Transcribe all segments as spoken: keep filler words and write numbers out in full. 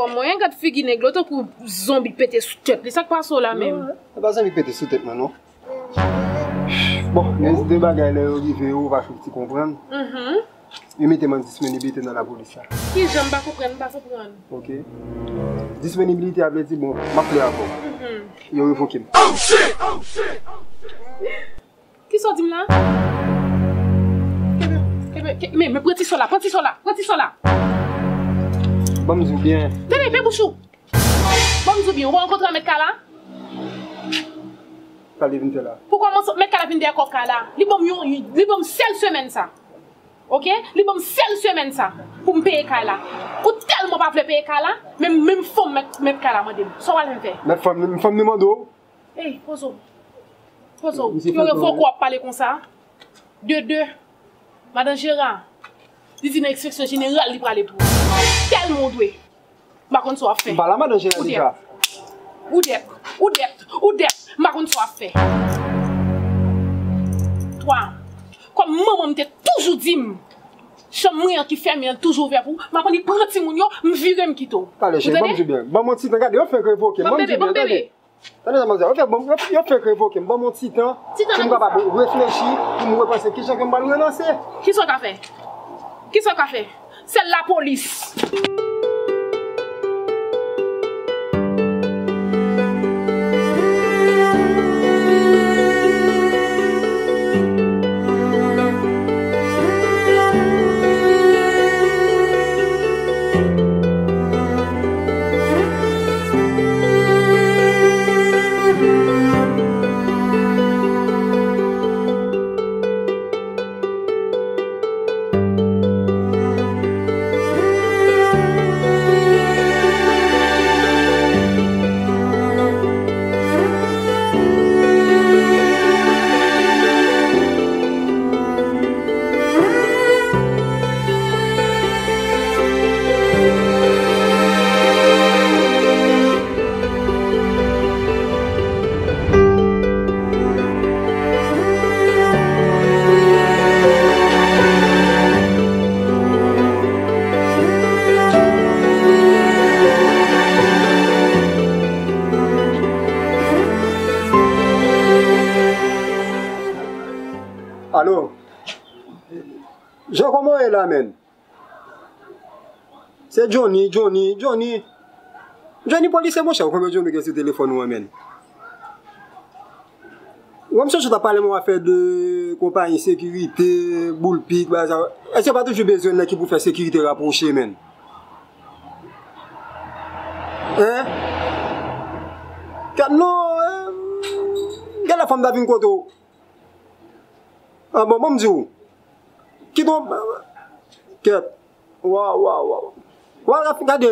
Mwen gad figi nèg la tankou zonbi pete sou tèt li. Sa k pase w la menm? Non, se pa zanmi pete sou tèt mwen, non. Bon, gen de bagay lè yo rive, ou pa fouti konprann. Mhm. Yo mete m an disponibilite nan lapolis la. Kijan m pa konprann, m pa konprann. Ok. Disponibilite a vle di, bon, m ap fè avè w. Mhm. Yo revoke m. Kisa w di m la? Kenbe, kenbe, ke-, men, men pran ti sò la, pran ti sò la, pran ti sò la. Ban m di w byen. Tande, fè bouch ou. Ban m di w byen, ou pa rankontre ak mèt kay la? Sa li vin fè la? Poukò mèt kay la vin dèyè kò kay la? Li ban m yon, li ban m sèl semèn sa. Ok? Li ban m sèl semèn sa pou m peye kay la. Ou tèlman pa vle peye kay la, menm, menm fanm mèt, mèt kay la mande m. Sa w al fè m fè? Mèt fanm, fanm li mande w? Ey, poze w. Poze w. Misye fè yon revoke w ap pale konsa. De de. Madan Jera. Li di nan enspeksyon jeneral li prale pou ou. Tèlman w dwe. M pa konn sa w ap fè. M pa la madan Jera deja. Ou dèt. Ou dèt. Ou dèt. Ou dèt. M pa konn sa w ap fè. Twa. Kòm manman m te toujou di m, chanm mwen an ki fèmen an toujou ouvè pou ou, m ap annik pran timoun yo, m vire m kite w. Talè cheri, ban m di w byen. Ban m yon ti tan, gade, yo fenk revoke m. Ban m di w byen, tande. Tande sa m ap di w, yo fè, bon, yo, yo fenk revoke m. Ban m yon ti tan pou m kapab reflechi, pou m repanse kijan ke m pral relanse. Kisa w ka fè? Kisa w ka fè? Sèl lapolis. Alo? Jean, kòman w ye la, menn? Se Johnny, Johnny, Johnny. Johnny polisye, monchè, ou konbyen Johnny gen sou telefòn ou an, menn? Ou wè, m sonje w t ap pale m yon afè de konpayi sekirite, boul pik, bagay sa. Èske w pa toujou bezwen nèg ki pou fè sekirite rapwoche, menn? Hein? Kèt non, eh, genlè fò m ta vin kote w. Ah bon, ban m di w. Kite w. Kèt. Waw, waw, waw. Waw, gade.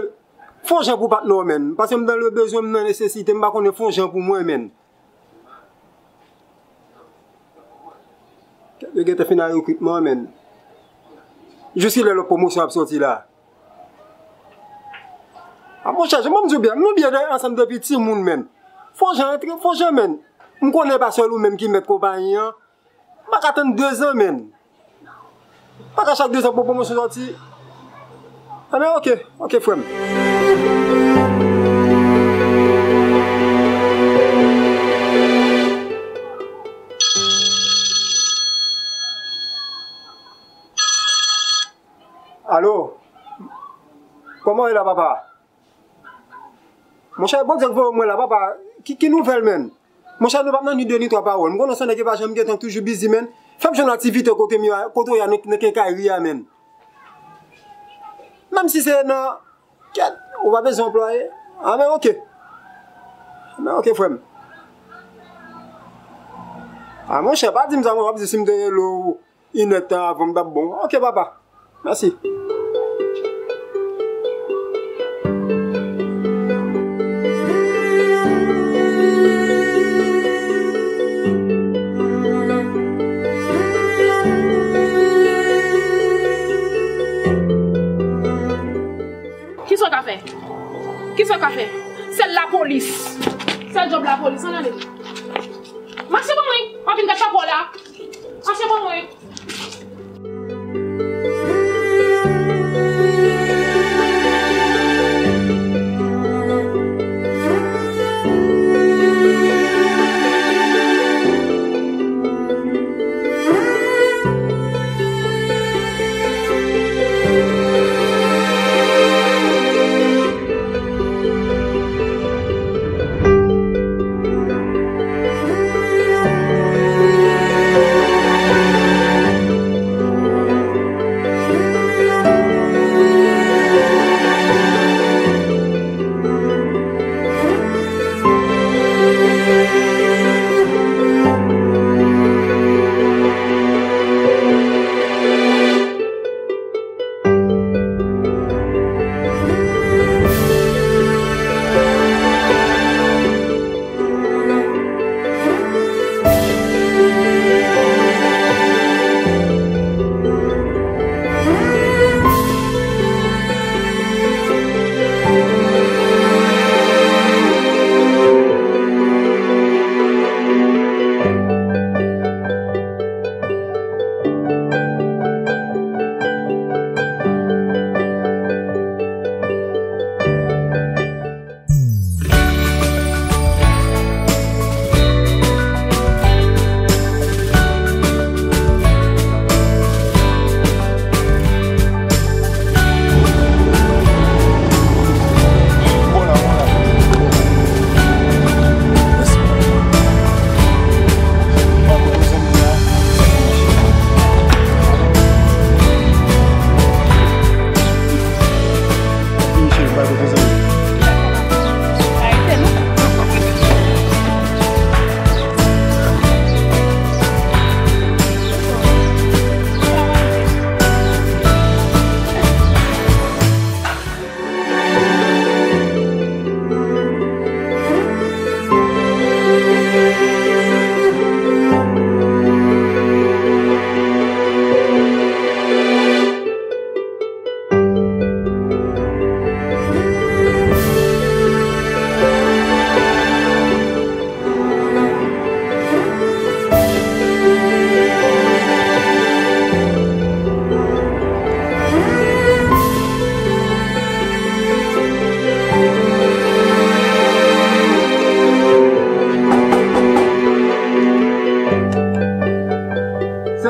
Fè yon jan pou patnè w, menn. Paske m nan le bezwen, m nan nesesite, m pa konnen fè yon jan pou mwen, menn. Kèt, yo gentan fin ak rekritman, menn. Jiskilè lòt pwomosyon ap sòti la? A monchè, jan m di w byen, nou byen ansanm depi timoun, menn. Fò jan antre, fò jan, menn. M konnen pa sèl ou menm ki mèt konpayi an. M pa ka tann dezan, menn. M pa ka chak dezan pou pwomosyon sòti. Anben, oke, oke, frè m. Alo? Kòman w ye la, papa? Monchè, Bondye k voye w mwen la, papa. Ki, ki nouvèl, menn? Monchè, nou p ap nan ni de ni twa pawòl. M konnen w se nèg ki pa janm gen tan, k toujou bizi, menn. Fè m jwenn aktivite kote m ye a, kote w ye a nan, nan kenkayri a, menn. Menm si se nan, kèt, ou pa bezwen anplwaye. Anben, oke. Anben, oke, frè m. A, monchè, pa di m sa, mwen, w ap di si m te rele w inèdtan avan m t ap bon. Oke, papa. Mèsi. Kisa w ka fè? Kisa w ka fè? Sèl lapolis. Sèl djòb lapolis, ann ale. Mache ban mwen, w ap vin gad papa w la. Mache ban mwen.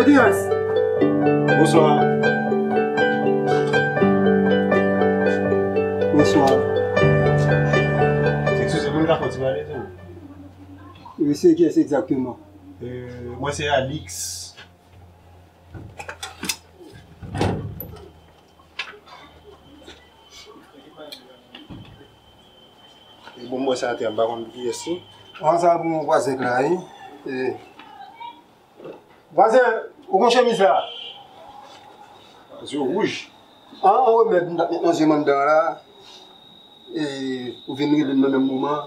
Kiyès? Bonswa. Bonswa. Eskize, mwen ka fè yon ti pale tou. Wi, se kiyès egzakteman? Euh, mwen se Alix. E bon, mwen sa atè, m pa konn pou kiyès li. An, sa pou mwen vwazen k la, wi. E, vwazen, ou konn chemiz la? Zye w wouj. An, an remèd m t ap met nan zye m anndan an la. E, ou vin rele m nan menm moman.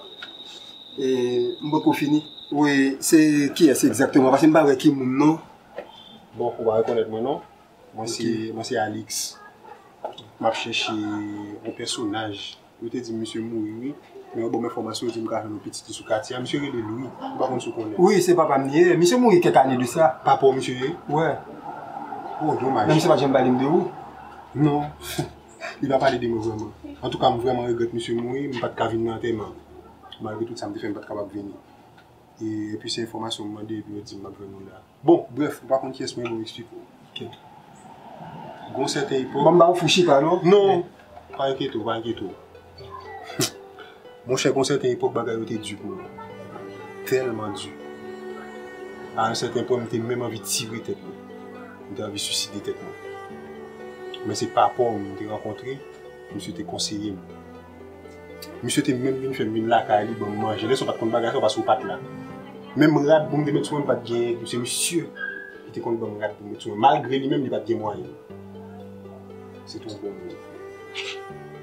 E, m potko fini. Wi, se kiyès egzakteman? Paske m pa wè ki moun non. Bon, ou pa rekonèt mwen non. Mwen se, mwen se Alix. M ap chèche yon pèsonaj. Yo te di m misye mouri, wi. Men yo ban m enfòmasyon, yo di m ka jwenn yon pitit li sou katye a. Misye rele Louis. M pa konn si w konnen. Wi, se papa m li ye. Misye mouri kèk ane de sa. Papa w misye ye? Wè. Oh, domaj. Men misye pa t janm pale m de ou. Non. Li pa pale de mwen vrèman. Antouka, m vrèman regrèt misye mouri, m pa t ka vin nan antèman. Malgre tout sa m te fè, m pa t kapab vini. E, epi se enfòmasyon m mande, epi yo di m m ap jwenn ou la. Bon, brèf, ou pa konn kiyès mwen, bon, m eksplike w. Ok. Gon sèten epòk. Ban m ba w fou chita, non? Non, pa enkyete w, pa enkyete w. Monchè, gon sèten epòk, bagay yo te di pou mwen. Tèlman di. A yon sèten pwen, m te menm anvi tire tèt mwen. M te anvi swiside tèt mwen. Men se papa w m te rankontre, misye te konseye m. Misye te menm vin fè m vin lakay li, ban m manje. Lè sa w pa t konn bagay sa, paske w pa t la. Menm rad pou m te met sou mwen, m pa t genyen. Se misye ki te konn ban m rad pou m met sou mwen. Malgre li menm, li pa t gen mwayen. Se te yon bon moun.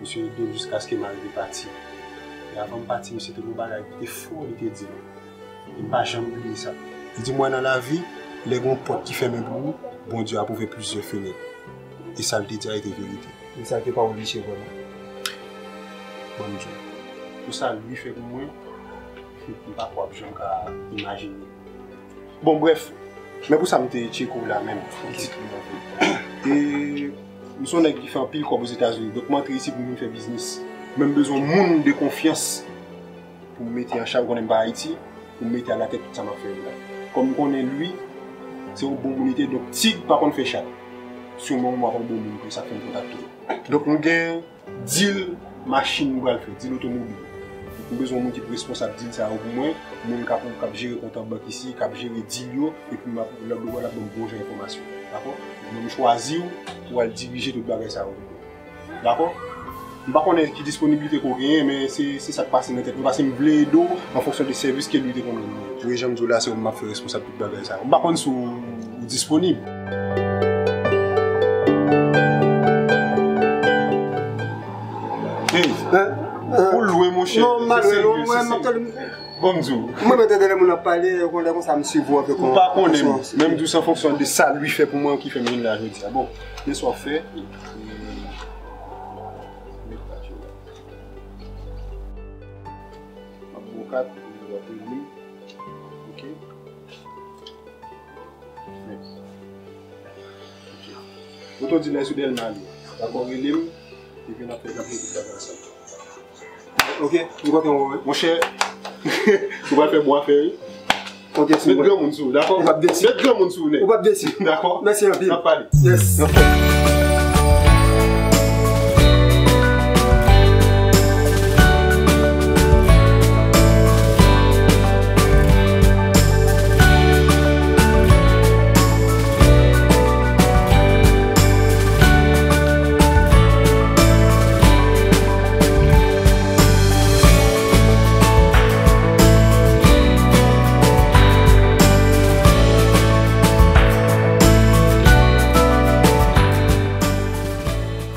Misye ede m jiskaske m arive pati. E avan m pati, misye te gen yon bagay ki te fò, li te di m. E m pa janm bliye sa. Li di m, wè, nan lavi, lè gen yon pòt ki fèmen pou ou, Bondye ap ouvè plizyè fenèt. E sa l te di a, e te verite. E sa te pa oblije vrèman. Ban m di w. Pou sa Louis fè pou mwen, m pa kwè w ap janm ka imajine. Bon, brèf, men pou sa m te tcheke w la menm, pitit li anfen. E m se yon nèg ki fè anpil kòb Ozetazini, donk m antre isit pou m vin fè biznis. Men m bezwen yon moun de konfyans pou m mete an chaj, ou konnen m pa Ayiti, pou m mete alatèt tout sa m ap fè yo la. Kòm m konnen Louis, se yon bon moun li te, donk Tig pa konn fè chat. Si yon moun w ap yon bon moun pou sa k fè m kontakte w. Donk m gen dil machin m pral fè, dil otomobil. Donk m bezwen yon moun ki pou responsab dil sa yo pou mwen, moun k ap, k ap jere kont an bank isi, k ap jere dil yo, epi m ap, l ap, l ap ban m bon jan enfòmasyon. Dakò? Mwen m chwazi w pou w al dirije tout bagay sa yo. Dakò? M pa konnen ki disponiblite ke w genyen, men se, se sa k pase nan tèt mwen, paske m vle ede w an fonksyon de sèvis ke li te konn rann mwen. Wi, jan m di w la, se ou m ap fè responsab tout bagay sa yo. M pa konn si w, ou disponib. Hey, ou lwen, monchè. Non, m pa lwen, non, mwen, m ap tande. Bon, m di w. Mwen, mwen tande lè moun ap pale, lè konsa, m swiv ou anpe. Ou pa konnen m. Men m di w, se an fonksyon de sa Louis fè pou mwen ki fè m vin la jodi a. Bon, men sa w ap fè. Met kat yo la. M ap ba w kat, w ap rele m. Ok. Ok. Oto di lè sou Dèlma li. Dakò, rele m. Epi n ap fè, n ap fè tout bagay ansanm. Ok, m kontan wè w wi. Monchè, ou pral fè bon afè wi. Ok, met granmoun sou ou, dakò? Ou p ap desi. Met granmoun sou ou nèt. Ou p ap desi. Dakò? Mèsi anpil. N ap pale. Yes. Ok.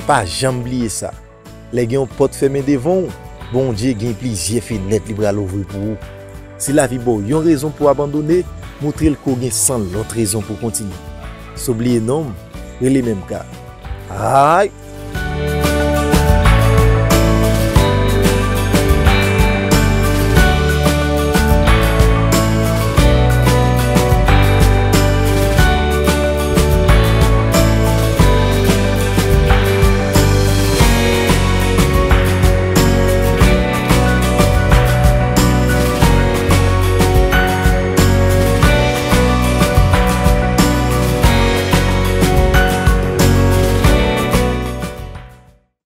Pa janm bliye sa. Lè gen yon pòt fèmen devan w, Bondye gen plizyè fenèt li pral ouvri pou ou. Si lavi ba w yon rezon pou w abandone, montre l ke w gen san lòt rezon pou w kontinye. San w bliye non m, rele men m ka. Ay!